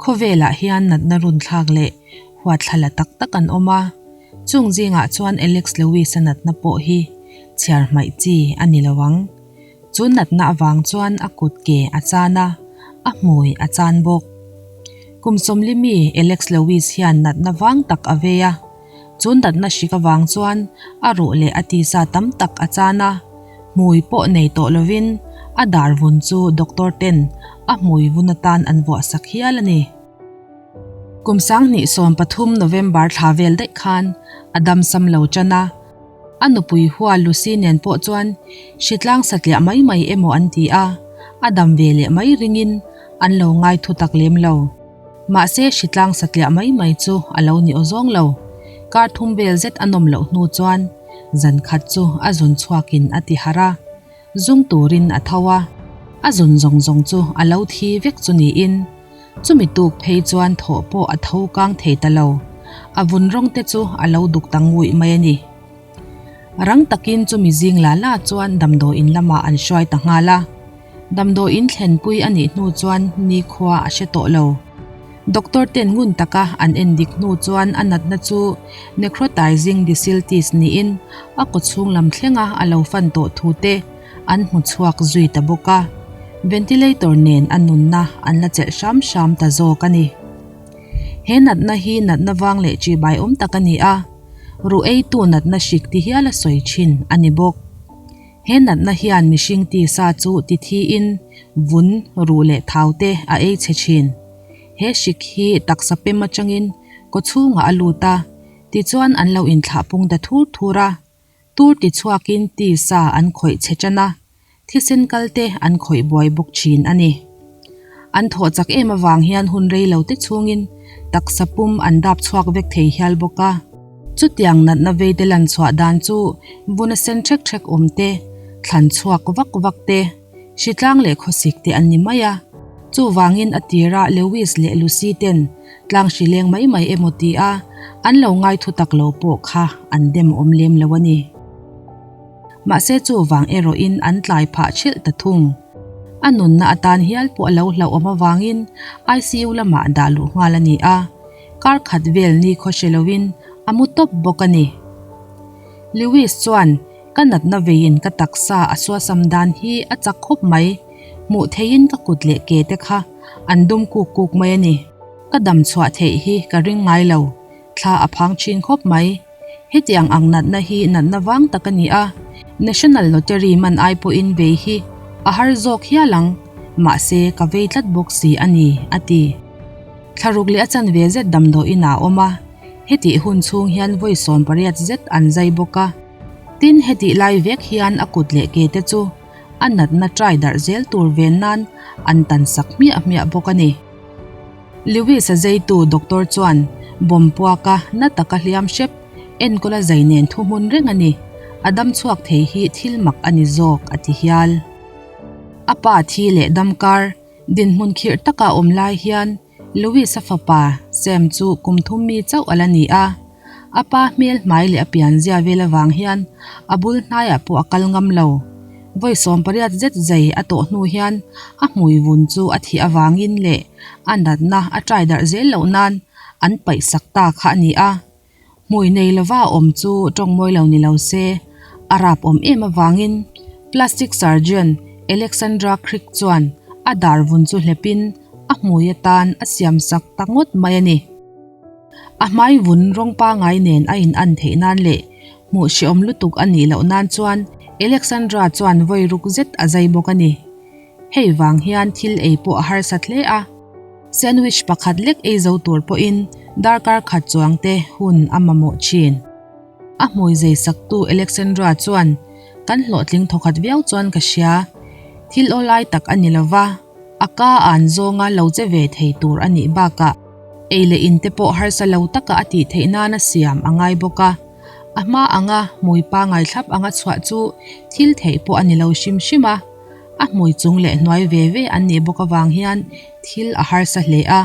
Khawvelah hian natna runthlak leh huatthla la tak tak an awm a, chung zingah chuan Alex Lewis-a natna pawh hi chhiar hmaih chi a ni lo ang. Chu natna avang chuan a kut ke a chan a, a hmui a chan bawk. Kum sawmli mi Alex Lewis hian natna vang tak a vei a, chu natna hrik avang chuan a ruh leh a tisa tam tak a chan a, hmui pawh nei tawh lovin a dar vun chu doctor ten a hmui vun atan an vuah sak hial a ni. Kum 2013 November thla vel daih khan a damsam lo tan a, A nupui hua Lucy nen pawh chuan hritlang satliah mai mai emaw an ti a, a dam ve leh mai ringin an lo ngai thu tak lem lo. Mahse hritlang satliah mai mai chu a lo ni awzawng lo. Kar thum vel zet a nawm loh hnu chuan zan khat chu a zun chhuakin a ti harh a, zung turin a tho a, a zun zawng zawng chu a lo thi vek chu niin chumi tuk phei chuan thawh pawh a tho kang thei ta lo, a vun rawng te chu a lo duk ta nguih mai a ni. Rang takin chumi zing la la chuan damdawiin lamah an hruai ta nghal a, damdawiin thlenpui a nih hnu chuan nikhua a hre tawh lo. Doctor ten ngun taka an en dik hnu chuan a natna chu necrotizing discitis niin a kawchhung lam thlenga a lo fan tawh thu te an hmu chhuak zui ta bawk a, ventilator nen a nunna an la chelh hram hram ta zawk a ni. He natna hi natna vang leh chibai awm tak a ni a, ruh eitu natna hrik ti hial a sawi thin a ni bawk. He natna hian mihring tisa chu ti thiin vun, ruh leh thau te a ei chhe thin. He hrik hi taksa pem atangin kawchhungah a lut a, tichuan an lo inthlah pung ta thur thur a. Tur ti chhuakin tisa an khawih chhe tan a, thisen kal te an khawih buai bawk thin a ni. An thawh chak em avang hian hun rei lo te chhungin taksa pum an dap chhuak vek thei hial bawk a. Chutiang natna vei te lan chhuah dan chu vuna sen hrek hrek awm te, thlan chhuak vak vak te, hritlang leh khawsik te an ni mai a. Chuvangin a tirah Lewis leh Lucy ten tlang hri leng mai mai emaw ti a, an lo ngai thu tak lo pawh kha an dem awm lem lo a ni. Mahse chuvang erawhin an tlai phah chhilh ta thung. A nunna atan hial pawh a lo hlauhawm avangin ICU lamah dah luh nghal a ni a. Kar khat vel ni khaw hre loin a mu tawp bawk a ni. Lewis chuan, Ka natna veiin ka taksa a suasam dan hi a chak khawp mai. Hmuh theihin ka kut leh ke te kha an dum kuk kuk mai a ni. Ka dam chhuah theih hi ka ring ngai lo. Thla a phang thin khawp mai. Hetiang ang natna hi natna vang tak a ni a, National Lottery man ai pawhin vei hi a har zawk hial ang, mahse ka vei tlat bawk si a ni, a ti. Thlaruk leh a chanve zet damdawiin ah a awm a, hetih hun chhung hian vawi 18 zet an zai bawk a. Tin, hetih lai vek hian a kut leh ke te chu a natna trai darh zel tur ven nan an tan sak hmiah hmiah bawk a ni. Lewis-a zeitu doctor chuan bomb puaka na taka hliam hrep enkawla zai nen thu hmun reng a ni, a dam chhuak thei hi thil mak a ni zawk a ti hial. A pa thi leh dam kar dinhmun khirh taka awm lai hian Lewis-a fapa Sam chu kum thum mi chauh a la ni a, a pa hmel hmai leh a pianzia vel avang hian a bul hnaiah pawh a kal ngam lo. Vawi 18 zet zai a tawh hnu hian a hmui vun chu a thih avangin leh a natna a trai darh zel loh nan an paih sak ta kha a ni a. Hmui nei lova a awm chu tawng mawi lo ni lo se, a rap awm em avangin plastic surgeon Alexandra Crick chuan a dar vun chu hlepin a hmui atan a siam sak ta ngawt mai a ni. A hmai vun rawng pangai nen a in an theih nan leh hmuh hreawm lutuk a nih loh nan chuan Alexandra chuan vawi ruk zet a zai bawk a ni. Hei vang hian thil ei pawh a harsat hle a, sandwich pakhat lek ei zo tur pawhin darkar khat chuang te hun a mamawh thin. A hmui zei saktu Alexandra chuan, Kan hlawhtling thawkhat viau chuan ka hria. Thil awlai tak a ni lova, a ka an zawnga lo che ve thei tur a nih bakah ei leh in te pawh harsa lo taka a tih theih nana siam a ngai bawk a. A hma anga hmui pangai thlap anga chhuah chu thil theih pawh a ni lo hrim hrim a. A hmui chung leh hnuai ve ve an nih bawk avang hian thil a harsa hle a,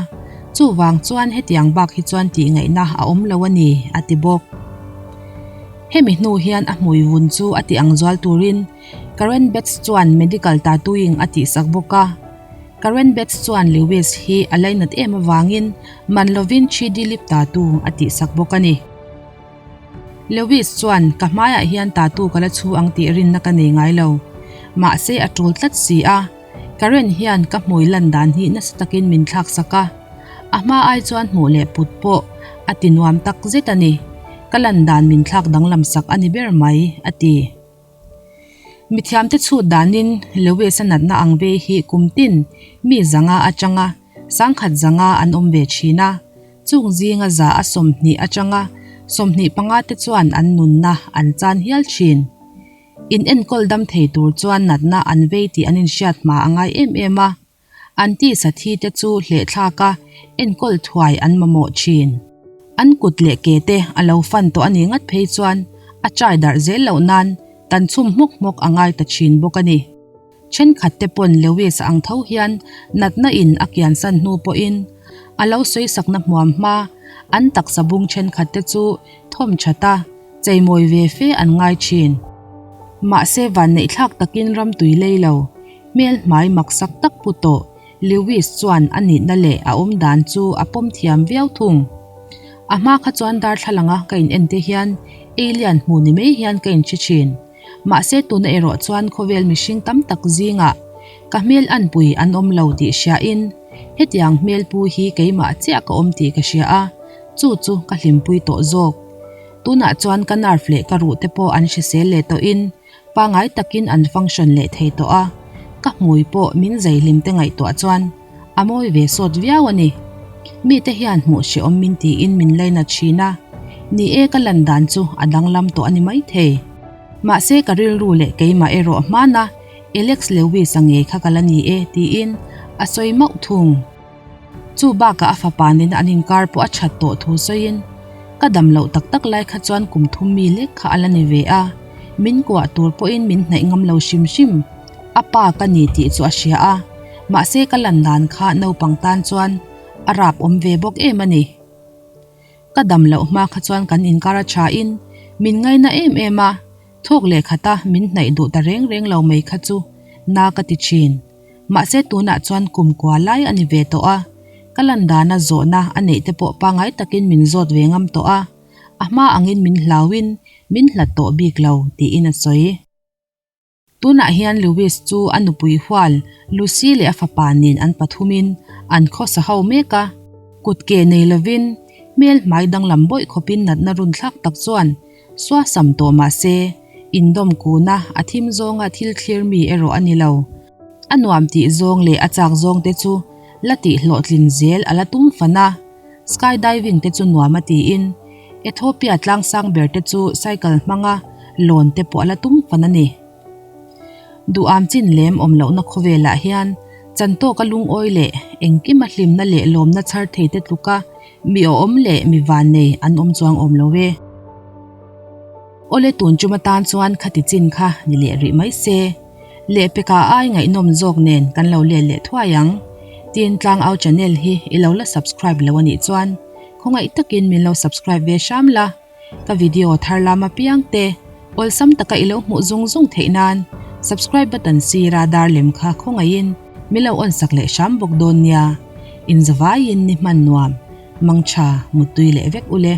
chuvang chuan hetiang bak hi chuan tih ngaihna a awm lo a ni, a ti bawk. Hemi hnu hian a hmui vun chu a ti ang zual turin Karen Betts chuan medical tattooing a tihsak bawk a. Karen Betts chuan Lewis hi a lainat em avangin man lovin 3D lip tattoo a tihsak bawk a ni. Lewis chuan, Ka hmaiah hian tattoo ka la chhu ang tih rinna ka nei ngai lo. Mahse a tul tlat si a. Karen hian ka hmui lan dan hi nasa takin min thlak sak a. A hma ai chuan hmuh leh put pawh a ti nuam tak zet a ni. Ka lan dan min thlak danglam sak a ni ber mai, a ti. Mithiamte chhut danin Lewis-a natna ang vei hi kum tin mi zanga atanga sangkhat zanga an awm ve thin a. Chung zinga za a 20 atanga 25 te chuan an nunna an chan hial thin. In enkawl dam thei tur chuan natna an vei tih an inhriat hma a ngai em em a. An tisa thi te chu hlehthlak a enkawl thuai an mamawh thin. An kut leh ke te a lo fan tawh a nih ngat phei chuan a chai darh zel loh nan tan chhum hmawk hmawk a ngai ta thin bawk a ni. Thenkhat te pawn Lewis ang tho hian natna in a kiansan hnu pawhin a lo sawisakna hmuam hma an taksa bung thenkhat te chu thawm that a cheimawi ve fe an ngai thin. Mahse vanneihthlak takin ramtui lei lo hmel hmai maksak tak pu tawh Lewis chuan a nihna leh a awm dan chu a pawm thiam viau thung. A hma kha chuan darthlalanga ka in en te hian alien hmu ni mai hian ka inhre thin. Mahse tuna erawh chuan khawvel mihring tam tak zingah ka hmel anpui an awm lo tih hriain hetiang hmel pu hi keimah chiah ka awm tih ka hria a, chu chu ka hlimpui tawh zawk. Tunah chuan ka nerve leh ka ruh te pawh an hrisel leh tawhin pangai takin an function leh thei tawh a, ka hmui pawh min zeihlim te ngaihtuah chuan a mawi ve sawt viau a ni. Mite hian hmuh hrehawm min tiin min lainat thin a, ni e ka lan dan chu a danglam tawh a ni maithei. Mahse ka rilru leh keimah erawh hmana Alex Lewis-a ngei kha ka la ni e tiin a sawi mauh thung. Chu bakah a fapa nena an inkar pawh a that tawh thu sawiin, Ka dam loh tak tak lai kha chuan kum thum mi lek kha a la ni ve a, min kuah tur pawhin min hnaih ngam lo hrim hrim. A pa ka ni tih chu a hria a, mahse ka lan dan kha naupang tan chuan a rap awm ve bawk em a ni. Ka dam loh hma kha chuan kan inkar a thain min ngaina em em a, thawk leh khata min hnaih duh ta reng reng lo mai kha chu na ka ti thin. Mahse tunah chuan kum kua lai a ni ve tawh a, ka lan dana zawhna a neih te pawh pangai takin min zawt ve ngam tawh a, a hma angin min hlauin min hlat tawh bik lo tiin a sawi. Tunah hian Lewis chu a nupui hual Lucy leh a fapa nen an pathumin an khawsa ho mek a, kut ke nei lovin hmel hmai danglam bawih khawpin natna runthlak tak chuan Suasam tawh mah se, indawm kuna a thim zawnga thil thlir mi erawh a ni lo. A nuam tih zawng leh a chak zawng te chu la tih hlawhtlin zel a la tum fan a. Skydiving te chu nuam a tiin, Ethiopia tlangsang ber te chu cycle hmanga lawn te pawh a la tum fan a ni. Duham chin lem awm lohna khawvelah hian chantawka lungawi leh engkima hlimna leh lawmna chhar thei te tluka mi awm leh mi vannei an awm chuang awm lo e. Awle tun tum atan chuan khati chin kha ni leh rih mai se. Lehpeka ai ngaihnawm zawk nen kan lo let leh thuai ang. Tin Tlangau channel hi i lo la subscribe lo anih chuan khawngaih takin min lo subscribe ve hram la. Ka video thar lam apiang te awlsam taka i lo hmuh zung zung theih nan subscribe button sira dar lem kha khawngaihin min lo on sak leh hram bawk dawn nia. Inzavaiin ni hman nuam, mangtha, muttui leh vek ule.